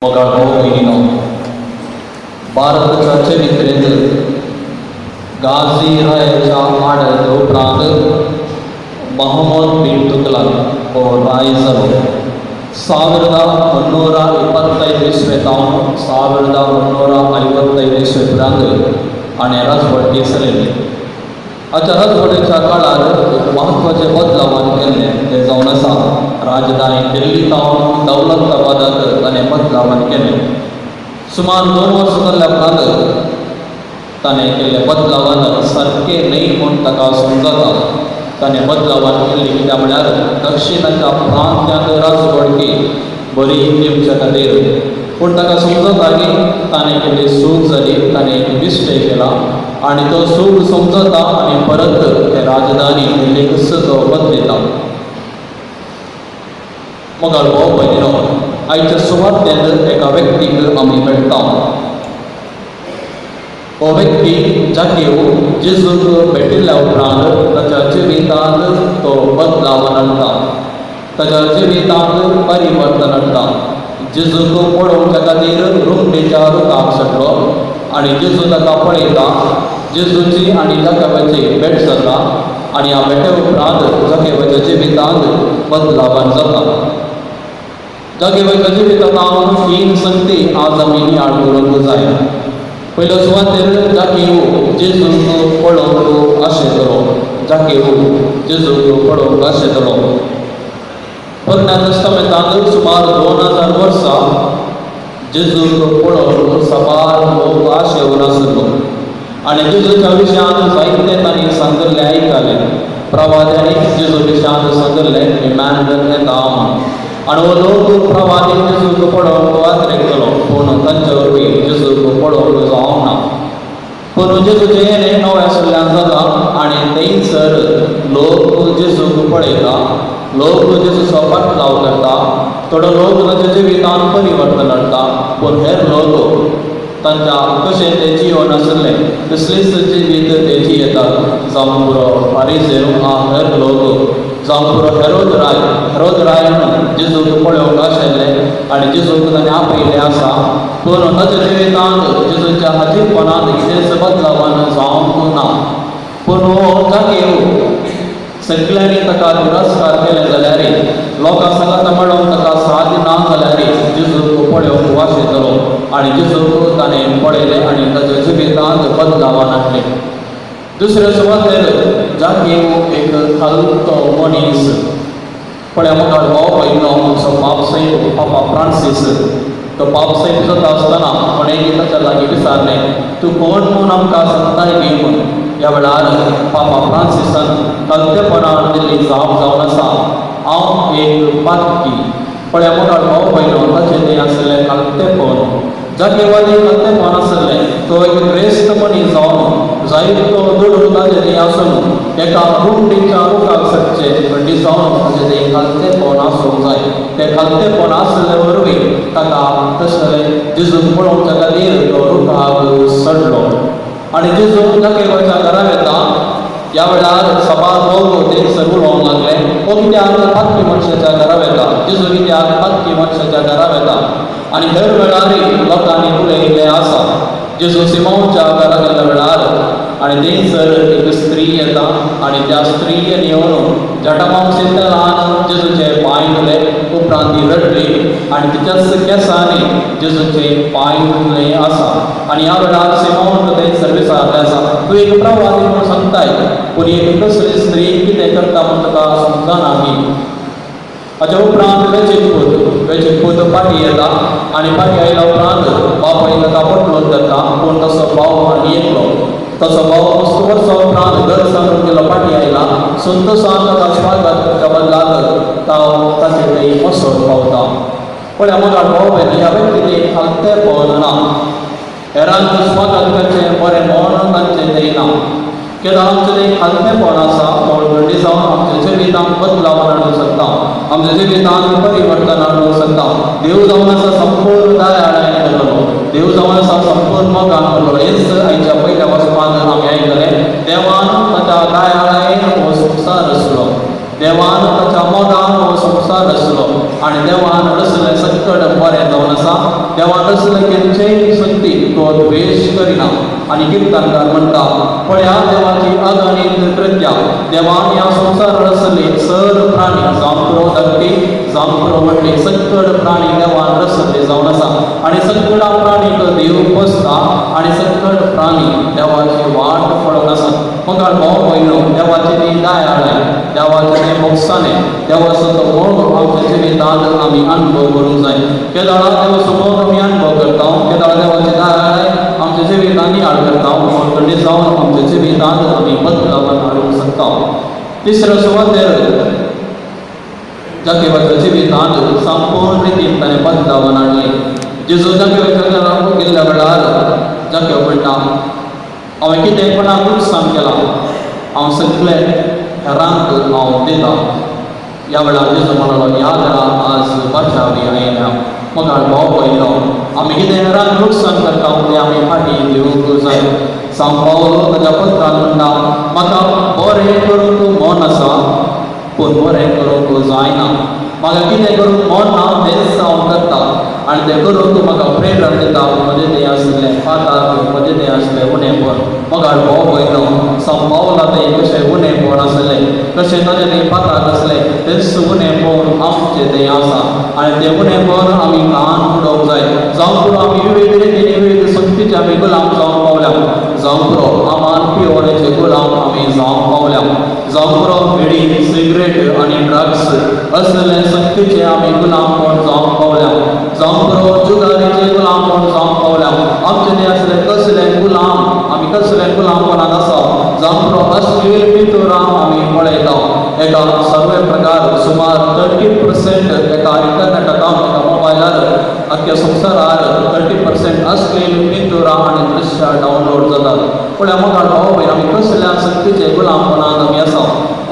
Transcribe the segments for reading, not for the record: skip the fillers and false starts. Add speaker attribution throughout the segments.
Speaker 1: मोगाळ भाव भयणीनो, भारताच्या चरित्रेंत गाझी रायाच्या आडत उपरांत मोहम्मद बिन तुगलक हो राय जालो. 1325 ಇಸ್ವೆ ತಾವನು 1355 ಇಸ್ವೆ उपरांत आनी राजवटी चलयली. हाच्या राजवटीच्या काळार एक म्हत्वाचें बदलावान केल्लें तें जावन आसा राजधानी दिल्ली तावन दौलताबादाक ताणें बदलावान केलें. सुमार 2 वर्सां जाल्ल्या उपरांत ताणें केल्ल्या बदलावान सारकें न्हय म्हूण ताका समजता. ताणें बदलावान केल्ली कित्याक म्हळ्यार दक्षिणाच्या प्रांत्यांत राजवडकी बरी दिवच्या खातीर. पूण ताका समजता की ताणें केल्ली चूक जाली, ताणें एक मिस्टेक केला आनी तो चूक समजता आनी परत ते राजधानी दिल्लीकच तो बदलयता. मोगाळ भाव भयणीनो, आयच्या सुवातेंत एका व्यक्तीक आमी मेळटा. हो व्यक्ती जाकेव. जेजूक भेटिल्ल्या उपरांत ताच्या जिवितांत तो बदलाव हाडटा, ताच्या जिवितांत परिवर्तन हाडटा. जेजूक पळोवच्या खातीर रुमडेच्या रुखाक चडलो आनी जेजू ताका पळयता. जेजूची आनी जाकेवाची भेट जाता आनी ह्या भेटे उपरांत जाकेवाच्या जिवितांत बदलावान जाता. जाकेवाच्या जिवितांत हांव तीन संगती आज आमी नियाळ करूंक जाय. पयलो सुवातेर जाकेव जेजूक पळोवंक आशेतलो. जाकेव जेजूक पळोवंक आशेतलो. पोरण्या तेस्तामेंतांत सुमार 2000 वर्सां जेजूक पळोवंक साबार लोक आशेवन आसलो आनी जेजूच्या विशयांत जायते तांणी सांगिल्लें आयकलें. प्रवाद्यांनी जेजू विशयांत सांगिल्लें, इमॅन्युएल येता म्हूण आनी हो लोक प्रवादी जेजूक पळोवंक वातरेकतलो, पूण तांचे वरवीं जेजूक पळोवंक जावंक ना. पूण जेजूचें येणें नव्या सल्ल्यान जाता आनी थंयसर लोक जेजूक पळयता, लोक जेजूचो फाटलाव करता. थोडो लोक तांच्या जिवितांत परिवर्तन हाडटा, पूण हेर लोक तांच्या कशें ते जिवन आशिल्लें तसलेच जिवीत ते जियेतात. जावं पुरो फारिजेव आ हेर लोक, जावं पुरो हेरोद राय. हेरोद रायान जेजूक पळोवंक आशिल्लें आनी जेजूक ताणें आपयिल्लें आसा, पूण ताच्या जिवितांत जेजूच्या हाजीरपणांत कितेंच बदलावान जावंक ना. पूण हो जाकेव, सगळ्यांनी ताका तिरस्कार केले जाल्यार, लोकां सांगाता मेळोवंक ताका साध्य ना जाल्यार, जेजूक पळोवंक वाशेतलो आनी जेजूक ताणें पळयलें आनी ताच्या जिवितांत बदलावान हाडलें. दुसऱ्या सुवातेर जाकेव एक खालतो मनीस. पळय मुखार भाव भयणीनो, आमचो पापसाहेब पापा फ्रांसीस. तो पापसाहेब जाता आसतना कोणें ताच्या लागीं विचारलें, तूं कोण म्हूण आमकां सांगताय बी म्हूण. ह्या वेळार पापा फ्रांसिसान कलतेपणान दिल्ली जाप जावन आसा, हांव एक पातकी. पळय मुखार भाव भयणो, ताचें तें आसलें खालतेपण. जाकेवाचें खालतेपण आसलें. तो एक ग्रेस्त मनीस जावन, जायतो दुडू ताचे थंय आसून एका रुमडीच्या रुखाक सटचे खंडी जावन ताचें तें खालतेपण आसूंक जाय. तें खालतेपण आसले वरवीं ताका तशें जेजूक पळोवच्या खातीर तो रुखाक चडलो आनी जेजू जाकेवाच्या घरा वेता. ह्या वेळार सबार लोक थंयसर उलोवंक लागले, हो कित्याक पातकी मनशाच्या घरा वेता? जेजू कित्याक पातकी मनशाच्या घरा वेता? आनी हेर वेळारय लोकांनी उलयिल्लें आसा. जेजू सिमांवच्या घरा गेल्ल्या वेळार आनी थंयसर एक स्त्री येता आनी त्या स्त्रियेन येवन जटामांसी तेलान जेजूचे पांय धुले. उपरांत ती रडली आनी तिच्याच केंसांनी जेजूचे पांय धुले आसा. आनी ह्या वेळार सिमांवन थंयसर विचारलें आसा, तूं एक प्रवादी म्हूण सांगताय, पूण एक कसली स्त्री कितें करता म्हूण तुका समजना की? हाच्या उपरांत वेचीक पूत. वेचीक पूत फाटीं येता आनी फाटीं आयल्या उपरांत बापाय ताका पटलोवन धरता. पूण तसो भाव आनी एकलो तसो भाव मस्त वर्सां उपरांत घर सांगून गेलो, फाटीं आयला. संतोशान ताका स्वागत करच्या बदलाक तो ताचे थंय मसोड पावता. पळय मुखार भाव भयणी, ह्या व्यक्ती खालतेपण ना. हेरांक स्वागत करचें बरें म्हण तांचें थंय ना. केन्ना आमचें तें खालतेपण आसा खंडी जावन आमच्या जिवितांत बदलाव हाडूंक शकता, आमच्या जिवितांत परिवर्तन हाडूंक शकता. देव जावन आसा संपूर्ण दयाळायेन भरलेलो, देव जावन आसा संपूर्ण मोगान भरलेलो. हेच आयच्या पयल्या वचपांत आमी आयकलें. देवान ताच्या दयाळायेन हो संवसार रचलो, देवान ताच्या मोगान हो संवसार रचलो. आनी देवान रचलें सकट बरें जावन आसा. देवान रचलें खंयचेय शक्ती तो द्वेश करिना. आनी किर्तनकार म्हणटा, पळया देवाची अगणीत कृत्या, देवान ह्या संवसार रचले सर प्राणी, जावं पुरो धाकटी जावं पुरो व्हडली, सकट प्राणी देवान रचले जावन आसा. आनी सगळ्या प्राणीक देव पोसता आनी सकट प्राणी देवाची वाट पळोवन आसा. मग भाव भयणो, देवाची ती दयाळाय, देवाचें तें मोगसाणें, देवाचो तो मोग आमच्या जिवितांत आमी अनुभव करूंक जाय. केदळा देवाचो मोग आमी अनुभव करता, केदळा देवाची दयाळाय आमच्या जिवितांत नियाळ करता, खंडीत जावन आमच्या जिवितांत आमी बदलावन हाडूंक शकता. तिसरो सुवातेर जाकेवाच्या जिवितांत संपूर्ण रितीन ताणें बदलावन हाडलें. जेजू जाकेवाच्या घरा गेल्ल्या वेळार जाकेव म्हणटा, हांवें कितें कोणाक लुकसाण केलां, हांव सगळे हेरांक हांव दिता. ह्या वेळार जेजू म्हणलो, ह्या घरा आज बचावी आयल्या. मगाळ भाव भयणो, आमी कितें हेरांक लुकसाण करता तें आमी फाटीं दिवंक जाय. सांव पावलो ताच्या पत्रान म्हणटा, म्हाका बरें करूंक मन आसा पूण बरें करूंक जायना. म्हाका कितें करूंक मन ना तेंच हांव करता आनी तें करूंक म्हाका प्रेरणा दिता म्हजें तें आसलें पाताक, म्हजें तें आसलें उणेपण. मगाळ भाव भयणो, सांव पावला तें कशें उणेपण आसलें, कशें ताजें तें पाताक आसलें, तेंच उणेपण आमचें तें आसा. आनी तें उणेपण आमी कान उडोवंक जाय. जावं पुरो आमी विविध रितीन विविध शक्तीचे आमी गुलाम जावंक पावल्या, जावं पुरो आमान पियोवण्याचे गुलाम आमी जावंक पावल्या, जावं पुरो बिडी, सिगरेट आनी ड्रग्स असले शक्तीचे आमी गुलामपण जावंक पावल्या, जावं पुरो जुगारीचे गुलामपण जावंक पावल्या. आमचे ते असले कसले गुलाम, आमी कसले गुलामपणांत आसा. जावं पुरो अश्लील पिंतुरां आमी पळयता. एका सर्वे प्रकार सुमार 30% एका इंटरनेट अकाउंट, एका मोबायलार अख्ख्या संवसारार 30% अश्लील पिंतुरां आनी दृश्यां डावनलोड जातात. पूण ह्या भाव भयण, आमी कसल्या शक्तीचे गुलामपणांत आमी आसा.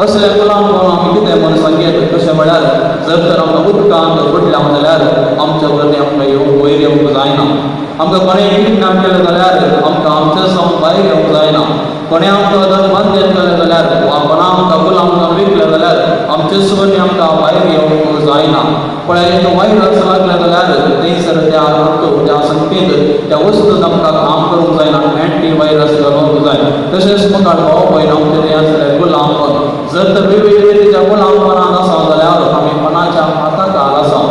Speaker 1: असल्या गुलामपण आमी कितें म्हूण सांगयत, कशें म्हळ्यार जर तर आमकां उदकांत बुडल्या जाल्यार आमच्या वरवीं आमकां येवंक वयर येवंक जायना. आमकां कोणें किडनॅप केलें जाल्यार आमकां आमच्या सावन भायर येवंक जायना. कोणें आमकां जर बंदेन केलें जाल्यार वा कोणा आमकां गुलाम जावन विकलें जाल्यार आमचे वरवीं आमकां भायर येवंक जायना. पळय, एक वायरस लागलें जाल्यार थंयसर त्या वस्तू, त्या संगतींत, त्या वस्तून आमकां काम करूंक जायना, अँटी वायरस घालूंक जाय. तशेंच म्हाका भाव भयण, आमचें तें आसलें गुलामपण. जर तर विविध रितीच्या गुलामपणान आसा जाल्यार आमी मनाच्या हाताखाल आसा.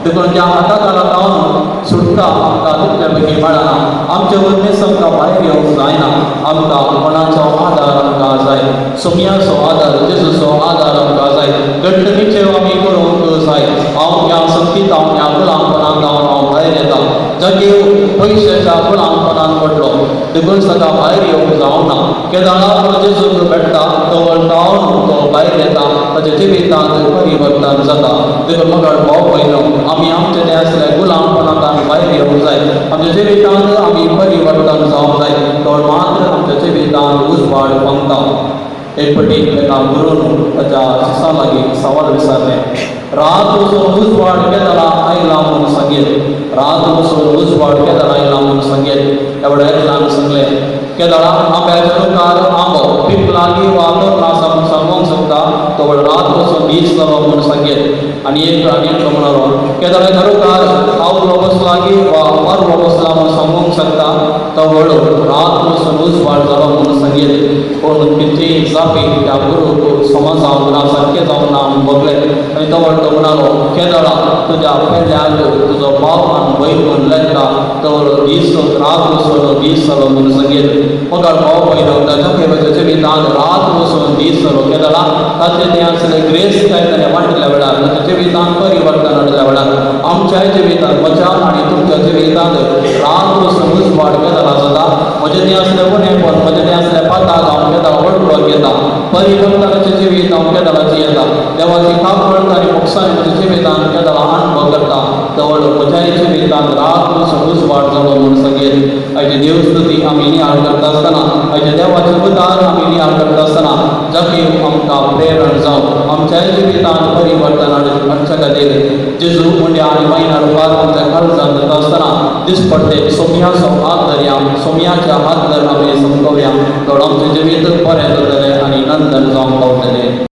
Speaker 1: देखून त्या हाताखाला जावन सुटका आमकां तितल्या बेगीन मेळना. आमचे वरवींच आमकां भायर येवंक जायना. आमकां कोणाचो आदार आमकां जाय, सोमयाचो आदार, जेजूचो आदार आमकां जाय. घट्ट निश्चय आमी करूंक जाय, हांव ह्या संगीत, हांव ह्या गुलामपणांत हांव हांव भायर येता. जागेव पयशाच्या गुलामपणान पडलो, देखून ताका भायर येवंक जावना. केदाळा तो जेजूक भेट्टा, तो वळटावन तो भायर येता, ताच्या जिवितांत परिवर्तन जाता. देखून मगळ भाव भयणो, आमी आमचे ते आसले गुलामपणांत आमी भायर येवंक जाय. आमच्या जिवितांत आमी परिवर्तन जावंक जाय, तो मात्र आमच्या जिवितांत उजवाड पांगता. एक पटी एका गुरून ताच्या शिसां लागीं सवाल विचारलें, रात वचून उजवाड केदळा आयला म्हणून सांगेत, रात वचून उजवाड केदळा आयला म्हणून सांगेत. एवढ्या एकल्यान सांगलें, केदळा आंब्याच्या रुखार आंबो पिकला की वा तोरला आसा म्हूण सांगूंक शकता, तो रात वचून दीस जालो म्हूण सांगेत. आनी एक आनी एकलो म्हणालो, केदळा रुखार पावलो बसला की वा पारवो बसला म्हूण सांगूंक शकता, तो रात वचून उजवाड जालो म्हणून सांगेत. पूण खंयचीय जापी त्या गुरूक समज जावंक ना, सारकें जावंक ना म्हूण भोगलें. आनी तो तो म्हणालो, केदळा तुज्या पेल्याक तुजो बाप आनी भयण म्हूण लेखता, तो दीस रात वचून दीस जालो म्हणून सांगेत. मगर भाव भयणो, ताच्या खेळाच्या जिवितांत रात वचून दीस जालो. केदळा ताचे तें आसलें ग्रेस काय ताणें वांटिल्ल्या वेळार, ताच्या जिवितांत परिवर्तन हाडल्या वेळार. आमच्याय जिवितांत, म्हज्या आनी तुमच्या जिवितांत रात वचून उजवाड केदळा जाता. म्हजें तें आसलें उणेपण, म्हजें तें आसलें पाताक हांव केदळा वळखून घेता, परिवर्तनाचें जिवीत हांव केदळाचें येता. देवाची काकूळट आनी मोगसाणी म्हज्या जिवितांत केदळा अणभव करता, तवळ म्हज्याय जिवितांत रात वचून उजवाड जालो म्हूण सांगेत. आयचे देवस्तुती आमी नियाळ करता आसतना, आयच्या देवाचे उदार आमी नियाळ करता आसतना, जाकी आमकां प्रेरण जावं, आमच्याय जिवितांत परिवर्तन हाडच्या खातीर जेजू मुंड्या आनी वायना रुपार आमच्या काळजांत जाता आसतना दिसपडटे सोमयाचो हात धरया, सोमयाच्या हात धर आमी समजोवया, तर आमचें जिवीत बरें जातलें आनी नंदन जावंक पावतलें.